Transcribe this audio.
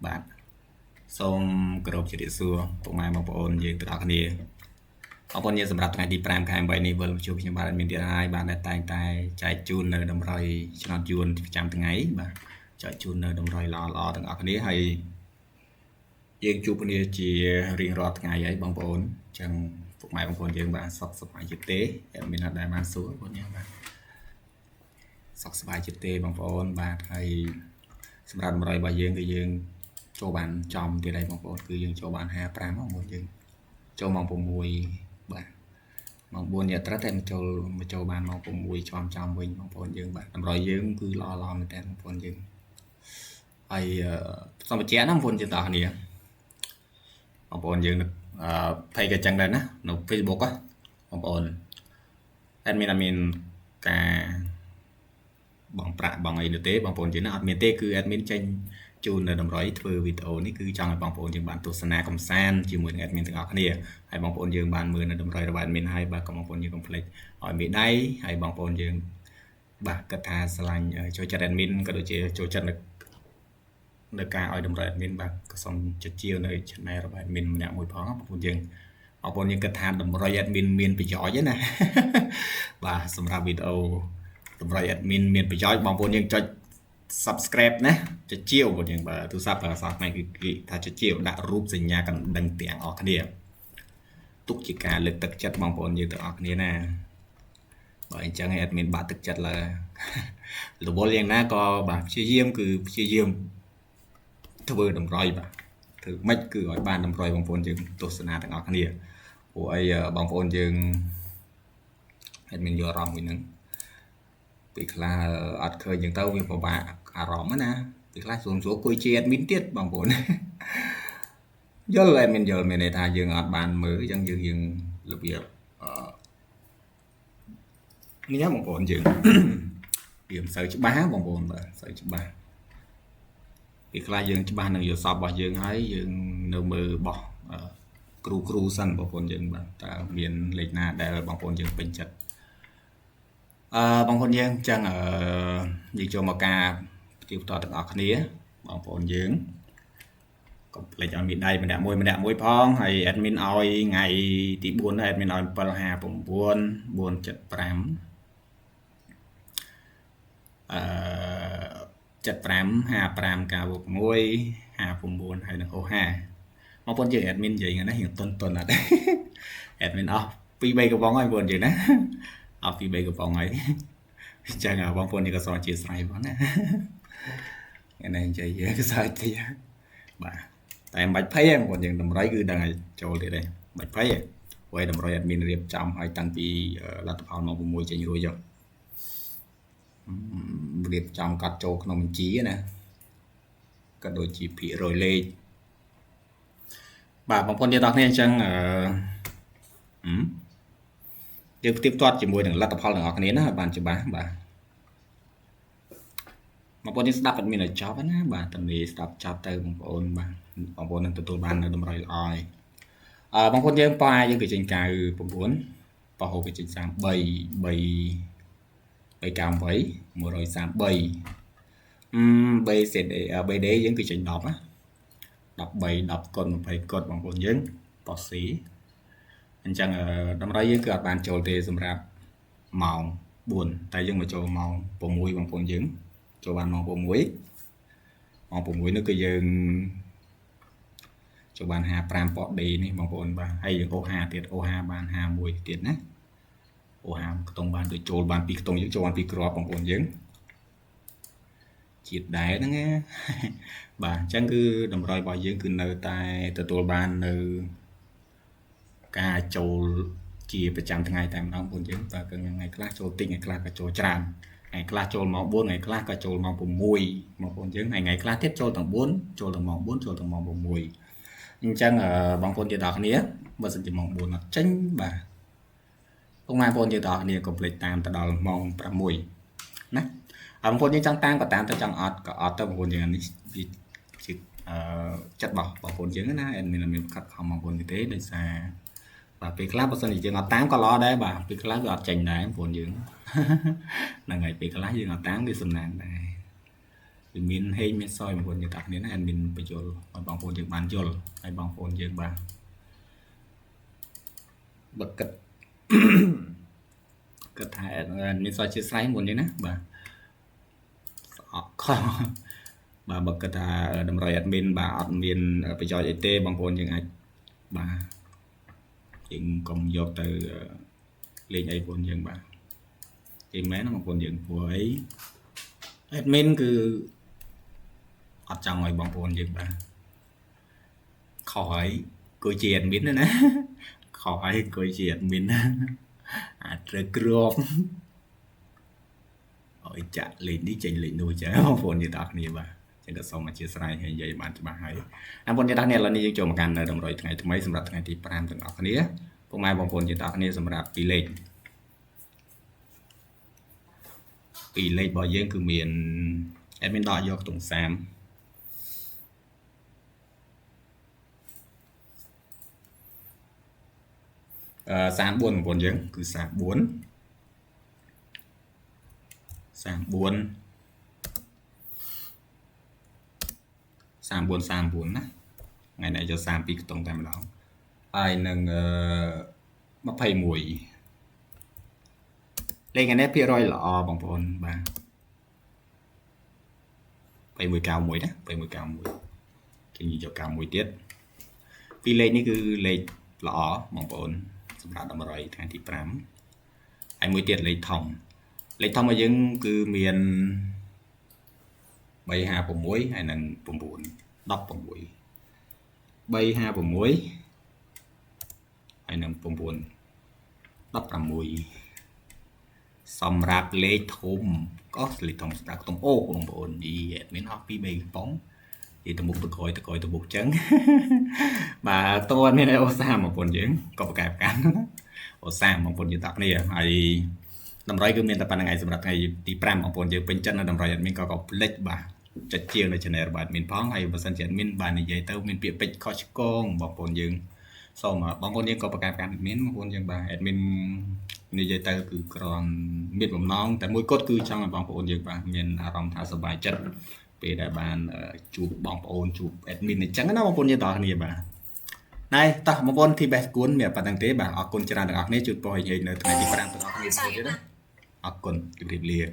បាទសូមគោរពជម្រាបសួរពុកម៉ែបងប្អូនយើងទាំងអស់គ្នាអរគុណយើងសម្រាប់ថ្ងៃទី5ខែ8នេះវិលមកជួបខ្ញុំបាទមានទៀតហើយបាទដែលតែងតែចែកជូននៅតម្រុយឆ្នោតយួនប្រចាំថ្ងៃបាទចែកជូននៅតម្រុយល្អល្អទាំងអស់គ្នាហើយយើងជួបគ្នាជារៀងរាល់ថ្ងៃហើយបងប្អូនអញ្ចឹងពុកម៉ែបងប្អូនយើងបាទសុខសប្បាយជាទេអត់មានអត់ដែលបានសួរបងយើងបាទសុខសប្បាយជាទេបងប្អូនបាទហើយសម្រាប់តម្រុយរបស់យើងគឺយើងចូលបានចំទៀតហើយបងប្អូនគឺយើងចូលបាន55ម៉ោងមួយយើងចូលម៉ោង6បាទម៉ោង4យកត្រូវតែមកចូលបានម៉ោង6ចំចំវិញបងប្អូនយើងបាទតម្រុយយើងគឺល្អល្អមែនតើបងប្អូនយើងហើយសូមបញ្ជាក់ណាបងប្អូនយើងទាំងអស់គ្នាបងប្អូនយើងអឺ page ក៏ចឹងដែរណានៅ Facebook ណាបងប្អូន admin អត់មានការបងប្រាក់បងអីនោះទេបងប្អូនយើងណាអត់មានទេគឺ admin ចេញជូននៅតម្រុយធ្វើវីដេអូនេះគឺចង់ឲ្យបងប្អូនយើងបានទស្សនាកំសាន្តជាមួយនឹង admin ទាំងអស់គ្នាហើយបងប្អូនយើងបានមើលនៅតម្រុយរបស់ admin ហើយបាទក៏បងប្អូនយើងកុំភ្លេចឲ្យមេដៃហើយបងប្អូនយើងបាទគិតថាស្រឡាញ់ចូលចិត្ត admin ក៏ដូចជាចូលចិត្តនៅការឲ្យតម្រុយ admin បាទក៏សូមចុចជាវនៅ channel របស់ admin ម្នាក់មួយផងបងប្អូនយើងបងប្អូនយើងគិតថាតម្រុយ admin មានប្រយោជន៍ណាបាទសម្រាប់វីដេអូតម្រុយ admin មានប្រយោជន៍បងប្អូនយើងចុច subscribe ណាចុចជាវបងយើងបើទូរស័ព្ទភាសាខ្មែរគឺគេថាចុចជាវដាក់រូបសញ្ញាកណ្ដឹងទាំងអស់គ្នាទុកជាការលើកទឹកចិត្តបងប្អូនយើងទាំងអស់គ្នាណាបើអញ្ចឹង admin បាក់ទឹកចិត្តឡើរវល់យ៉ាងណាក៏បាទព្យាយាមគឺព្យាយាមធ្វើតម្រុយបាទធ្វើម៉េចគឺឲ្យបានតម្រុយបងប្អូនយើងទស្សនាទាំងអស់គ្នាព្រោះអីបងប្អូនយើង admin យកអារម្មណ៍មួយហ្នឹងពេលខ្លះអត់ឃើញចឹងទៅវាពិបាកអារម្មណ៍ណាពេលខ្លះស្រួលស្រួលគួយជា admin ទៀតបងប្អូនយល់ admin យល់មានន័យថាយើងអត់បានមើលអញ្ចឹងយើងយើងរបៀបអឺនេះបងប្អូនយើងវាមិនសូវច្បាស់បងប្អូនបាទសូវច្បាស់ពេលខ្លះយើងច្បាស់នឹងយល់សពរបស់យើងហើយយើងនៅមើលរបស់គ្រូគ្រូសិនបងប្អូនយើងបាទតើមានលេខណាដែលបងប្អូនយើងពេញចិត្តអឺបងប្អូនយើងអញ្ចឹងអឺយើងចូលមកការផ្ទៀងផ្ទាត់ទាំងអស់គ្នាបងប្អូនយើងកុំភ្លេចឲ្យមានដៃម្នាក់មួយម្នាក់មួយផងហើយ admin ឲ្យថ្ងៃទី4ដែរ admin ឲ្យ759 475អឺ75 55 96 59ហើយនឹងអូ5បងប្អូនយើង admin និយាយហ្នឹងណារៀងតុនតុនអត់ admin អស់2 3កំប៉ុងហើយបងប្អូនយើងណាអស់2 3កំប៉ុងហើយអញ្ចឹងបងប្អូននេះក៏សូមអធិស្ឋានផងណាថ្ងៃនេះនិយាយយើងក៏សើចទៀតបាទតែមិនបាច់ភ័យទេបងប្អូនយើងតម្រុយគឺដឹងឲ្យចូលទៀតទេមិនបាច់ភ័យទេព្រោះតម្រុយ admin រៀបចំឲ្យតាំងពីលទ្ធផលម៉ោង6ចេញរួចយករៀបចំកាត់ចូលក្នុងបញ្ជីណាក៏ដូចជាភាគរយលេខបាទបងប្អូនយើងទាំងគ្នាអញ្ចឹងអឺយើងផ្ទៀងផ្ទាត់ជាមួយនឹងលទ្ធផលទាំងអស់គ្នាណាបានច្បាស់បាទបងប្អូនយើងស្ដាប់អត់មានឲ្យចប់ណាបាទតនីស្ដាប់ចប់ទៅបងប្អូនបាទបងប្អូននឹងទទួលបាននៅតម្រុយល្អហើយអឺបងប្អូនយើងប៉ាយើងគឺចេញ99ប៉ាហូគឺចេញ33 3 398 133អឺ BCD BD យើងគឺចេញ10ណា13 10គុណ20គុណបងប្អូនយើងប៉ូស៊ីអញ្ចឹងតម្រុយយើងគឺអត់បានចូលទេសម្រាប់ម៉ោង4តែយើងមកចូលម៉ោង6បងប្អូនយើងចូលបានម៉ោង6ម៉ោង6នោះគឺយើងចូលបាន55ប៉ D នេះបងប្អូនបាទហើយយើងអូ5ទៀតអូ5បាន51ទៀតណាអូ5ខ្ទង់បានដូចចូលបាន2ខ្ទង់យើងចូលបាន2គ្រាប់បងប្អូនយើងជាតិដែរហ្នឹងណាបាទអញ្ចឹងគឺតម្រុយរបស់យើងគឺនៅតែទទួលបាននៅការចូលជាប្រចាំថ្ងៃតែម្ដងបងប្អូនយើងបាទគឺថ្ងៃខ្លះចូលតិចថ្ងៃខ្លះក៏ចូលច្រើនថ្ងៃខ្លះចូលម៉ោង4ថ្ងៃខ្លះក៏ចូលម៉ោង6បងប្អូនយើងថ្ងៃខ្លះទៀតចូលទាំង4ចូលទាំងម៉ោង4ចូលទាំងម៉ោង6អញ្ចឹងបងប្អូនយើងទាំងគ្នាបើសិនជាម៉ោង4អត់ចេញបាទពុកម៉ែបងប្អូនយើងទាំងគ្នាកុំភ្លេចតាមទៅដល់ម៉ោង6ណាបងប្អូនយើងចង់តាមក៏តាមទៅចង់អត់ក៏អត់ទៅបងប្អូនយើងនេះវាជាអឺចិត្តរបស់បងប្អូនយើងណា admin មានកាត់ខំបងប្អូនទេដោយសារបាទពេលខ្លះបើសិនជាយើងអត់តាមក៏ល្អដែរបាទពេលខ្លះវាអត់ចេញដែរបងប្អូនយើងហ្នឹងហើយពេលខ្លះយើងអត់តាមវាសំណាងដែរ គឺមានហេងមានសយបងប្អូនយើងទាំងគ្នាណា admin បញ្យល់ឲ្យបងប្អូនយើងបានយល់ហើយបងប្អូនយើងបាទបើគិតគិតថា admin សយជាស្រ័យមុននេះណាបាទស្អកខបាទបើគិតថាតម្រុយ admin បាទអត់មានប្រយោជន៍អីទេបងប្អូនយើងអាចបាទយើងកុំយកទៅលេងអីបងប្អូនយើងបាទនិយាយមែនណាបងប្អូនយើងព្រោះអី admin គឺអត់ចង់ឲ្យបងប្អូនយើងបាទខុសហើយគួយជា admin ណាខុសហើយគួយជា admin ណាអាចត្រូវគ្របឲ្យចាក់លេខនេះចេញលេខនោះចាបងប្អូនយើងទាំងអស់គ្នាបាទចឹងក៏សូមអធិស្ឋានឲ្យនិយាយបានច្បាស់ហើយបងប្អូនយើងទាំងគ្នាឥឡូវនេះយើងចូលមកកាន់នៅតម្រុយថ្ងៃថ្មីសម្រាប់ថ្ងៃទី5ទាំងអស់គ្នាពុកម៉ែបងប្អូនយើងទាំងអស់គ្នាសម្រាប់ពីលេខពីលេខរបស់យើងគឺមាន admin ដកយកខ្ទង់30 34បងប្អូនយើងគឺ34 34 34 34ណាថ្ងៃនេះយក32ខ្ទង់តែម្ដងហើយនឹង21លេខនេះភាគរយល្អបងប្អូនបាទ2191ណា2191គេយក91ទៀតពីលេខនេះគឺលេខល្អបងប្អូនសម្រាប់តម្រុយថ្ងៃទី5ហើយមួយទៀតលេខធំលេខធំរបស់យើងគឺមាន356ហើយនិង9 16 356ហើយនិង9 16សម្រាប់លេខធំក៏លេខធំសម្រាប់ខ្ទង់អូបងប្អូនយី admin អស់2 3កំប៉ុងនិយាយទៅមុខទៅក្រោយទៅក្រោយទៅមុខចឹងបាទតើមានអូសាបងប្អូនយើងក៏ប្រកែប្រកាន់អូសាបងប្អូនយើងតាក់គ្នាហើយតម្រុយគឺមានតែប៉ុណ្្នឹងឯងសម្រាប់ថ្ងៃទី5បងប្អូនយើងពេញចិត្តនៅតម្រុយ admin ក៏ភ្លេចបាទចុចជាងនៅ channel របស់ admin ផងហើយបើសិនជា admin បាទនិយាយទៅមានពាក្យពេចន៍ខុសឆ្គងបងប្អូនយើងសូមបងប្អូនយើងក៏ប្រកែប្រកាន់ admin បងប្អូនយើងបាទ admin និយាយទៅគឺក្រំមានបំណងតែមួយគត់គឺចង់ឲ្យបងប្អូនយើងបាទមានអារម្មណ៍ថាសប្បាយចិត្តពេលដែលបានជួបបងប្អូនជួប admin អញ្ចឹងណាបងប្អូនយើងទាំងអស់គ្នាបាទណែតោះបងប្អូនធីបេសគួនមានប៉ុណ្្នឹងទេបាទអរគុណច្រើនទាំងអស់គ្នាជួបពរឲ្យនៅថ្ងៃទី5ទាំងអស់គ្នាទៀតណាអរគុណជម្រាបលា។